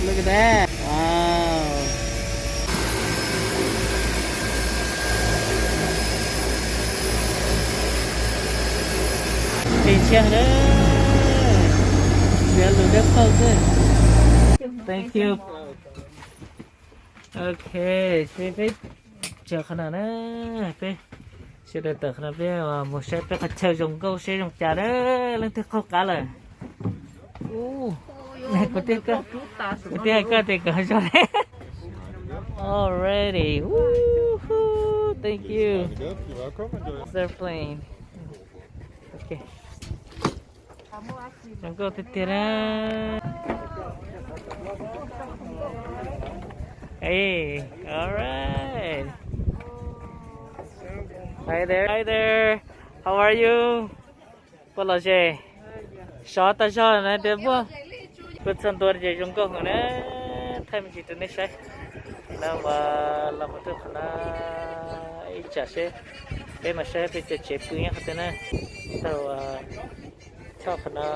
Look at that. Wow. Ntxim ntxhiab na. Yuav lus dawb paug xwb. Thank you. Ok, peb, peb tsaws qhov no na, peb sawv daws tawm qhov no peb mus saib peb qhov chaw zoo nkauj seb zoo cas na, leej twg qaug qab lawm. Kuv twb, kuv twb hais koj tias kom zog ne. Alrighty. Woohoo, thank you. Airplane. Ok. Zoo nkauj tiag tiag na. Hey, all right. Hi there, hi there. How are you? Puas lom zem? Sov tag zog na tias puag, puag txog ntua ces zoo nkauj heev na. Thaij me ntsis rau nej saib. Lawv ua los mus tuaj qhov no ib tsam seb, peb mus saib peb cov tsev pw nyob qhov twg na. Tau, choj qhov no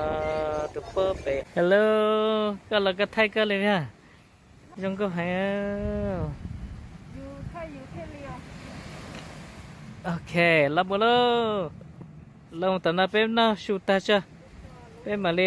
rau puag pem. Hello, koj los koj thaij koj li yog. Zoo nkauj heev. Ok, los mus lauj. Los tom no peb noj su tag tso, peb mam li